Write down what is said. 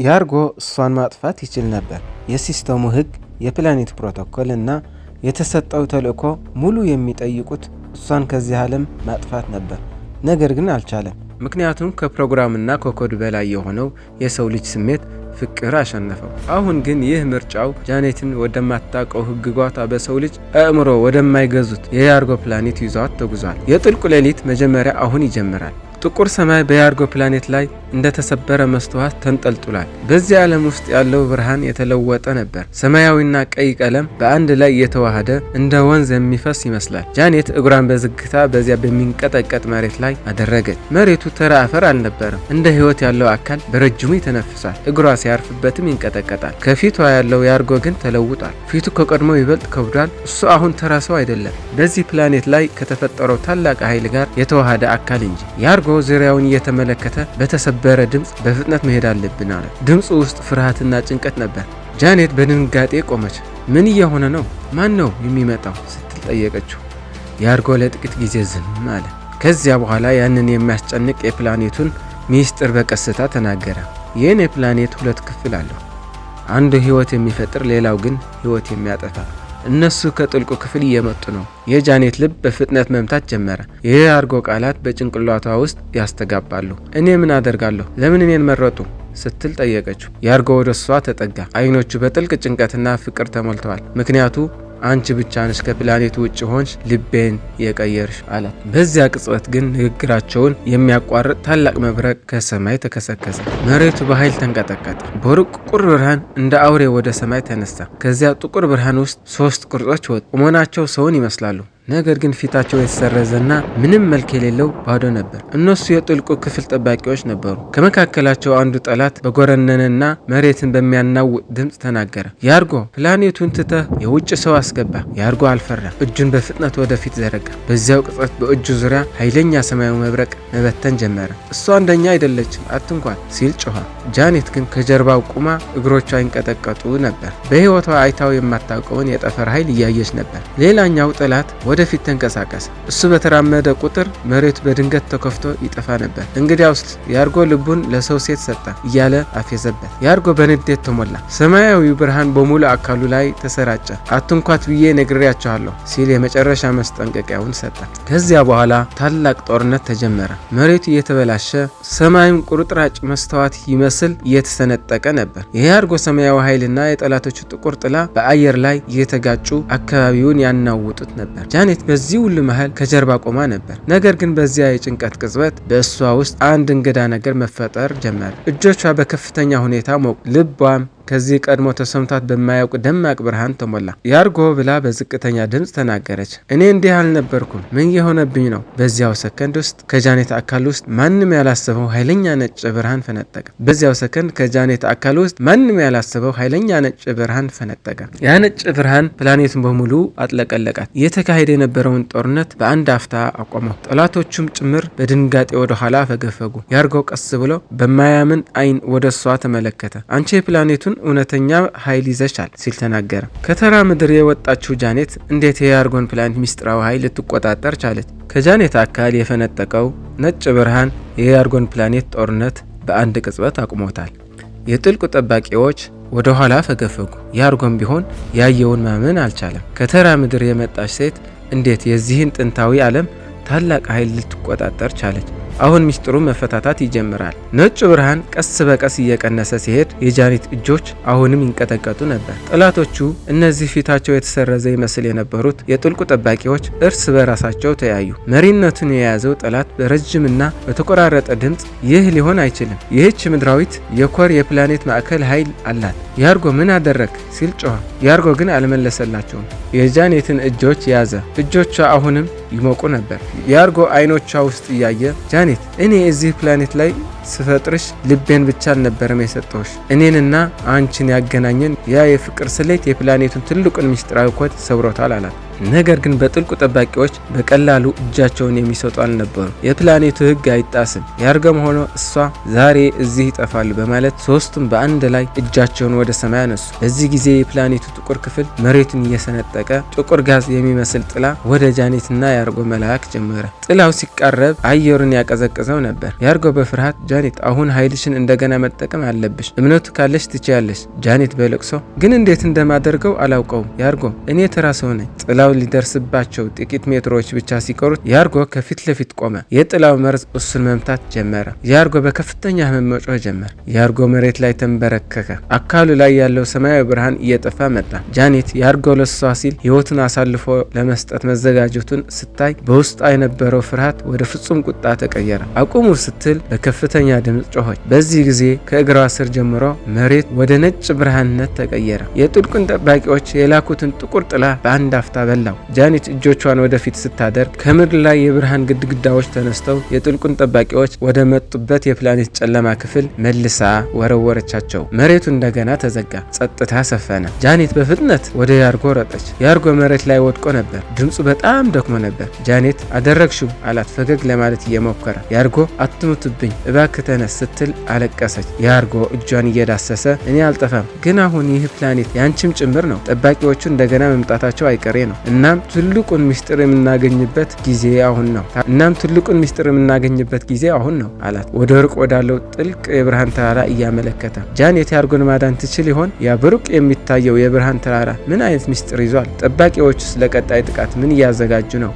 ያርጎ እሷን ማጥፋት ይችል ነበር። የሲስተሙ ሕግ፣ የፕላኔት ፕሮቶኮል እና የተሰጠው ተልእኮ ሙሉ የሚጠይቁት እሷን ከዚህ ዓለም ማጥፋት ነበር። ነገር ግን አልቻለም። ምክንያቱም ከፕሮግራምና ከኮድ በላይ የሆነው የሰው ልጅ ስሜት ፍቅር አሸነፈው። አሁን ግን ይህ ምርጫው ጃኔትን ወደማታውቀው ህግጋቷ በሰው ልጅ አእምሮ ወደማይገዙት የያርጎ ፕላኔት ይዟት ተጉዟል። የጥልቁ ሌሊት መጀመሪያ አሁን ይጀምራል። ጥቁር ሰማይ በያርጎ ፕላኔት ላይ እንደተሰበረ መስተዋት ተንጠልጥሏል። በዚህ ዓለም ውስጥ ያለው ብርሃን የተለወጠ ነበር። ሰማያዊና ቀይ ቀለም በአንድ ላይ እየተዋሃደ እንደ ወንዝ የሚፈስ ይመስላል። ጃኔት እግሯን በዝግታ በዚያ በሚንቀጠቀጥ መሬት ላይ አደረገች። መሬቱ ተራ አፈር አልነበረም። እንደ ሕይወት ያለው አካል በረጅሙ ይተነፍሳል። እግሯ ሲያርፍበትም ይንቀጠቀጣል። ከፊቷ ያለው ያርጎ ግን ተለውጧል። ፊቱ ከቀድሞ ይበልጥ ከብዷል። እሱ አሁን ተራ ሰው አይደለም፣ በዚህ ፕላኔት ላይ ከተፈጠረው ታላቅ ኃይል ጋር የተዋሃደ አካል እንጂ። ያርጎ ዙሪያውን እየተመለከተ በተሰበረ ድምፅ "በፍጥነት መሄድ አለብን" አለ። ድምፁ ውስጥ ፍርሃትና ጭንቀት ነበር። ጃኔት በድንጋጤ ቆመች። "ምን እየሆነ ነው? ማን ነው የሚመጣው?" ስትል ጠየቀችው። ያርጎ ለጥቂት ጊዜ ዝም አለ። ከዚያ በኋላ ያንን የሚያስጨንቅ የፕላኔቱን ሚስጥር በቀስታ ተናገረ። "የኔ ፕላኔት ሁለት ክፍል አለው። አንዱ ህይወት የሚፈጥር፣ ሌላው ግን ህይወት የሚያጠፋ። እነሱ ከጥልቁ ክፍል እየመጡ ነው።" የጃኔት ልብ በፍጥነት መምታት ጀመረ። የያርጎ ቃላት በጭንቅላቷ ውስጥ ያስተጋባሉ። "እኔ ምን አደርጋለሁ? ለምን እኔን መረጡ?" ስትል ጠየቀችው። ያርጎ ወደ እሷ ተጠጋ። አይኖቹ በጥልቅ ጭንቀትና ፍቅር ተሞልተዋል። "ምክንያቱ አንቺ ብቻ ነሽ ከፕላኔቱ ውጭ ሆንሽ ልቤን የቀየርሽ" አላት። በዚያ ቅጽበት ግን ንግግራቸውን የሚያቋርጥ ታላቅ መብረቅ ከሰማይ ተከሰከሰ። መሬቱ በኃይል ተንቀጠቀጠ። በሩቅ ጥቁር ብርሃን እንደ አውሬ ወደ ሰማይ ተነሳ። ከዚያ ጥቁር ብርሃን ውስጥ ሶስት ቅርጾች ወጡ። ቁመናቸው ሰውን ይመስላሉ። ነገር ግን ፊታቸው የተሰረዘና ምንም መልክ የሌለው ባዶ ነበር። እነሱ የጥልቁ ክፍል ጠባቂዎች ነበሩ። ከመካከላቸው አንዱ ጠላት በጎረነነና መሬትን በሚያናውጥ ድምፅ ተናገረ። "ያርጎ፣ ፕላኔቱን ትተህ የውጭ ሰው አስገባ።" ያርጎ አልፈራ። እጁን በፍጥነት ወደፊት ዘረጋ። በዚያው ቅጽበት በእጁ ዙሪያ ኃይለኛ ሰማያዊ መብረቅ መበተን ጀመረ። "እሷ አንደኛ አይደለችም፣ አትንኳት" ሲል ጮኸ። ጃኔት ግን ከጀርባው ቆማ እግሮቿ ይንቀጠቀጡ ነበር። በሕይወቷ አይታው የማታውቀውን የጠፈር ኃይል እያየች ነበር። ሌላኛው ጠላት ወደፊት ተንቀሳቀሰ። እሱ በተራመደ ቁጥር መሬቱ በድንገት ተከፍቶ ይጠፋ ነበር። "እንግዲያውስ ያርጎ ልቡን ለሰው ሴት ሰጠ" እያለ አፌዘበት። ያርጎ በንዴት ተሞላ። ሰማያዊው ብርሃን በሙሉ አካሉ ላይ ተሰራጨ። "አትንኳት ብዬ ነግሬያቸዋለሁ" ሲል የመጨረሻ ማስጠንቀቂያውን ሰጠ። ከዚያ በኋላ ታላቅ ጦርነት ተጀመረ። መሬቱ እየተበላሸ፣ ሰማዩም ቁርጥራጭ መስተዋት ይመስል እየተሰነጠቀ ነበር። የያርጎ ሰማያዊ ኃይልና የጠላቶቹ ጥቁር ጥላ በአየር ላይ እየተጋጩ አካባቢውን ያናውጡት ነበር። ጃኔት በዚህ ሁሉ መሃል ከጀርባ ቆማ ነበር። ነገር ግን በዚያ የጭንቀት ቅጽበት በእሷ ውስጥ አንድ እንግዳ ነገር መፈጠር ጀመረ። እጆቿ በከፍተኛ ሁኔታ ሞቁ፣ ልቧም ከዚህ ቀድሞ ተሰምቷት በማያውቅ ደማቅ ብርሃን ተሞላ። "ያርጎ" ብላ በዝቅተኛ ድምፅ ተናገረች። "እኔ እንዲህ አልነበርኩም። ምን እየሆነብኝ ነው?" በዚያው ሰከንድ ውስጥ ከጃኔት አካል ውስጥ ማንም ያላሰበው ኃይለኛ ነጭ ብርሃን ፈነጠቀ። በዚያው ሰከንድ ከጃኔት አካል ውስጥ ማንም ያላሰበው ኃይለኛ ነጭ ብርሃን ፈነጠቀ። ያ ነጭ ብርሃን ፕላኔቱን በሙሉ አጥለቀለቃት። እየተካሄደ የነበረውን ጦርነት በአንድ አፍታ አቆመው። ጠላቶቹም ጭምር በድንጋጤ ወደ ኋላ ፈገፈጉ። ያርጎ ቀስ ብሎ በማያምን አይን ወደ እሷ ተመለከተ። "አንቺ የፕላኔቱን እውነተኛ ኃይል ይዘሻል" ሲል ተናገረ። ከተራ ምድር የወጣችው ጃኔት እንዴት የያርጎን ፕላኔት ሚስጥራዊ ኃይል ልትቆጣጠር ቻለች? ከጃኔት አካል የፈነጠቀው ነጭ ብርሃን የያርጎን ፕላኔት ጦርነት በአንድ ቅጽበት አቁሞታል። የጥልቁ ጠባቂዎች ወደ ኋላ ፈገፈጉ። ያርጎም ቢሆን ያየውን ማመን አልቻለም። ከተራ ምድር የመጣች ሴት እንዴት የዚህን ጥንታዊ ዓለም ታላቅ ኃይል ልትቆጣጠር ቻለች? አሁን ሚስጥሩ መፈታታት ይጀምራል። ነጩ ብርሃን ቀስ በቀስ እየቀነሰ ሲሄድ የጃኔት እጆች አሁንም ይንቀጠቀጡ ነበር። ጠላቶቹ፣ እነዚህ ፊታቸው የተሰረዘ ይመስል የነበሩት የጥልቁ ጠባቂዎች እርስ በራሳቸው ተያዩ። መሪነቱን የያዘው ጠላት በረጅምና በተቆራረጠ ድምፅ "ይህ ሊሆን አይችልም። ይህች ምድራዊት የኮር የፕላኔት ማዕከል ኃይል አላት። ያርጎ፣ ምን አደረግ?" ሲል ጮኸ። ያርጎ ግን አልመለሰላቸውም። የጃኔትን እጆች ያዘ። እጆቿ አሁንም ይሞቁ ነበር። ያርጎ አይኖቿ ውስጥ እያየ "ጃኔት፣ እኔ እዚህ ፕላኔት ላይ ስፈጥርሽ ልቤን ብቻ አልነበረም የሰጠሁሽ። እኔንና አንቺን ያገናኘን ያ የፍቅር ስሌት የፕላኔቱን ትልቁን ምስጢራዊ ኮድ ሰብሮታል" አላት። ነገር ግን በጥልቁ ጠባቂዎች በቀላሉ እጃቸውን የሚሰጡ አልነበሩ። "የፕላኔቱ ሕግ አይጣስም። ያርጎም ሆነ እሷ ዛሬ እዚህ ይጠፋሉ" በማለት ሶስቱም በአንድ ላይ እጃቸውን ወደ ሰማይ አነሱ። በዚህ ጊዜ የፕላኔቱ ጥቁር ክፍል መሬቱን እየሰነጠቀ ጥቁር ጋዝ የሚመስል ጥላ ወደ ጃኔትና ያርጎ መላክ ጀመረ። ጥላው ሲቃረብ አየሩን ያቀዘቅዘው ነበር። ያርጎ በፍርሃት ጃኔት፣ አሁን ኃይልሽን እንደገና መጠቀም አለብሽ። እምነቱ ካለሽ ትችያለሽ። ጃኔት በለቅሶ ግን እንዴት እንደማደርገው አላውቀውም። ያርጎ፣ እኔ ተራ ሰው ነኝ። ጥላው ሊደርስባቸው ጥቂት ሜትሮች ብቻ ሲቀሩት ያርጎ ከፊት ለፊት ቆመ። የጥላው መርዝ እሱን መምታት ጀመረ። ያርጎ በከፍተኛ ህመም መጮህ ጀመር። ያርጎ መሬት ላይ ተንበረከከ። አካሉ ላይ ያለው ሰማያዊ ብርሃን እየጠፋ መጣ። ጃኔት ያርጎ ለሷ ሲል ህይወቱን አሳልፎ ለመስጠት መዘጋጀቱን ስታይ በውስጧ የነበረው ፍርሃት ወደ ፍጹም ቁጣ ተቀየረ። አቁሙ ስትል በከፍተኛ ድምፅ ጮኸች። በዚህ ጊዜ ከእግሯ ስር ጀምሮ መሬት ወደ ነጭ ብርሃንነት ተቀየረ። የጥልቁን ጠባቂዎች የላኩትን ጥቁር ጥላ በአንድ አፍታ በላው። ጃኔት እጆቿን ወደፊት ስታደርግ ከምድር ላይ የብርሃን ግድግዳዎች ተነስተው የጥልቁን ጠባቂዎች ወደ መጡበት የፕላኔት ጨለማ ክፍል መልሳ ወረወረቻቸው። መሬቱ እንደገና ተዘጋ። ጸጥታ ሰፈነ። ጃኔት በፍጥነት ወደ ያርጎ ሮጠች። ያርጎ መሬት ላይ ወድቆ ነበር። ድምፁ በጣም ደክሞ ነበር። ጃኔት አደረግሽው አላት ፈገግ ለማለት እየሞከረ። ያርጎ አትሙትብኝ እባክህ ተነስ ስትል አለቀሰች። ያርጎ እጇን እየዳሰሰ እኔ አልጠፋም፣ ግን አሁን ይህ ፕላኔት ያንቺም ጭምር ነው። ጠባቂዎቹ እንደገና መምጣታቸው አይቀሬ ነው። እናም ትልቁን ምስጢር የምናገኝበት ጊዜ አሁን ነው። እናም ትልቁን ምስጢር የምናገኝበት ጊዜ አሁን ነው አላት፣ ወደ ሩቅ ወዳለው ጥልቅ የብርሃን ተራራ እያመለከተ። ጃኔት ያርጎን ማዳን ትችል ይሆን? ያ በሩቅ የሚታየው የብርሃን ተራራ ምን አይነት ምስጢር ይዟል? ጠባቂዎቹስ ለቀጣይ ጥቃት ምን እያዘጋጁ ነው?